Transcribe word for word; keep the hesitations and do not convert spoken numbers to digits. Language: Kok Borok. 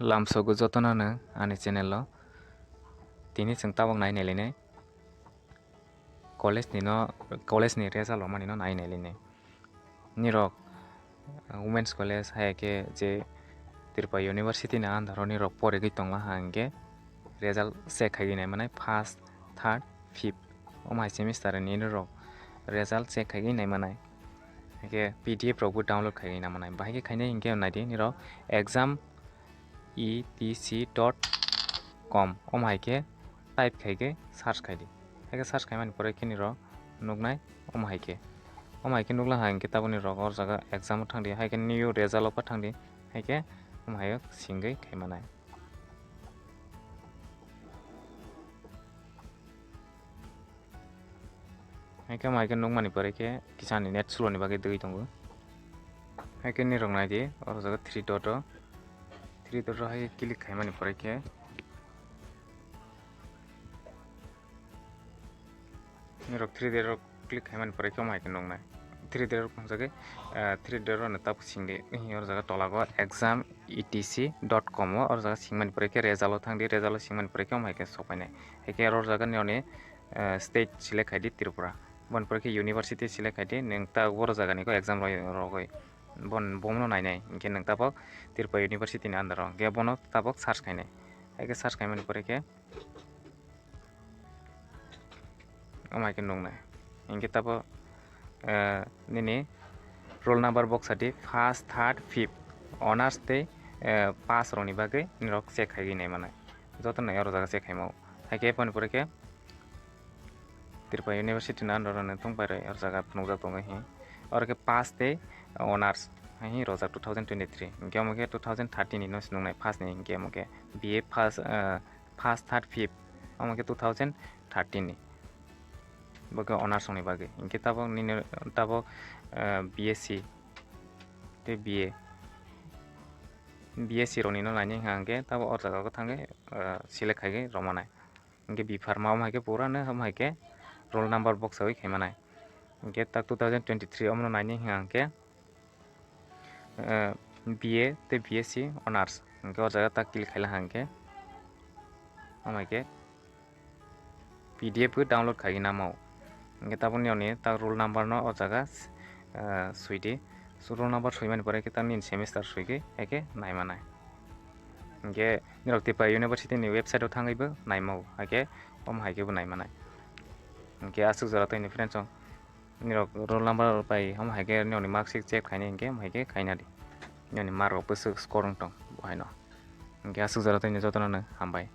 Lamsogo jotono no ani channel o. Tini chwng tabok nai nai lainai. College ni no, college ni result rwmani no nai nai lainai. Nirok, uh, Women's College hai khe je Tripura University ni under o nirok porigwi tongma ha hwnkhe result check khaigwi nai manai first, third, fifth. Omo hai semester ni nirok result check khaigwi nai manai. Hai khe P D F rok bo download khaigwi nai manai. Bahai khe khainai hwnkhe nai di nirok exam E T C dot com. Omo hai khe type khai khe search khai di. Hai khe search khaimani pore khe nirok nuknai omo hai khe. Omo hai khe nukla hai hwnkhe taboni rok or jaga exam o thang di. Hai khe new result o pa thang di. Hai khe omo hai o singwi khai manai. Hai khe mai khe nukmani pore khe kisa ni net slow ni bagwi dwi tongo. Hai khe nirok nai di, oro jaga three dot o, three dot o hai click khaimani pore khe nirok three dot o click khaimani pore khe omo hai khe nuknai. Three dot o hwnjagwi, ah, three dot o no tabuk singdi, oro jaga tola go exam E T C dot com o, oro jaga singmani pore khe result o thangdi, result o singmani pore khe omo hai khe sokpainai. Hai khe oro jaga nini, eh, state select khai di Tripura. Boni pore khe university select khai di, nwng ta boro jaga ni khe exam rogwi. Bon, bono nainai, hinkhe nwng tabok Tripura University ni under o, hinkhe bono tabok search khainai. Hai khe search khaimani pore khe omo hai khe nuknai. Hinkhe tabok, eh, nini roll number boksa di first, third, fifth, honors tei, eh, pass rokni bagwi norok check khaigwi nai manai. Joto nai oro jaga check khaima o. Hai khe boni pore khe Tripura University ni under o tong pai rw oro jaga phunukjak tongo hi. Oro khe pass tei honors hai hi rojak two thousand twenty-three. Hinkhe omo khe two thousand thirteen ni no se nuknai first ni hinkhe omo khe B A first, eh, first, third, fifth, omo khe two thousand thirteen ni. Bo khe honors rokni bagwi. Hinkhe tabok nini tabok, eh, B S C tei B A, B S C rokni no naini hwnkha hinkhe tabok o jaga o thangwi, eh, select khaigwi rwmanai. Hinkhe B Pharma omo hai khe pura no omo hai khe roll number boksawi khaimanai. Hinkhe tak two thousand twenty-three omo no naini hwnkha hinkhe, eh, B A tei B S C honors. Hinkhe o jaga tak click khaila hinkhe omo hai khe P D F khe download khaigwi namo. Hinkhe tabukni oni tak roll number no o jaga, eh, swidi. So roll number swimani pore khe tak nini semester swigwi hai khe naimanai. Hinkhe nirok Tripura University ni website o thangwi bo naimao, hai khe omo hai khe bo naimanai. Hinkhe aswk jora tongni friends o. Nirok roll number bai omo hai khe nini mark sheet check khainai hinkhe omo hai khe khaina di. Nini mark rok bwswk score wng tong bo haino. Hinkhe aswk jora tongni jotono no hambai.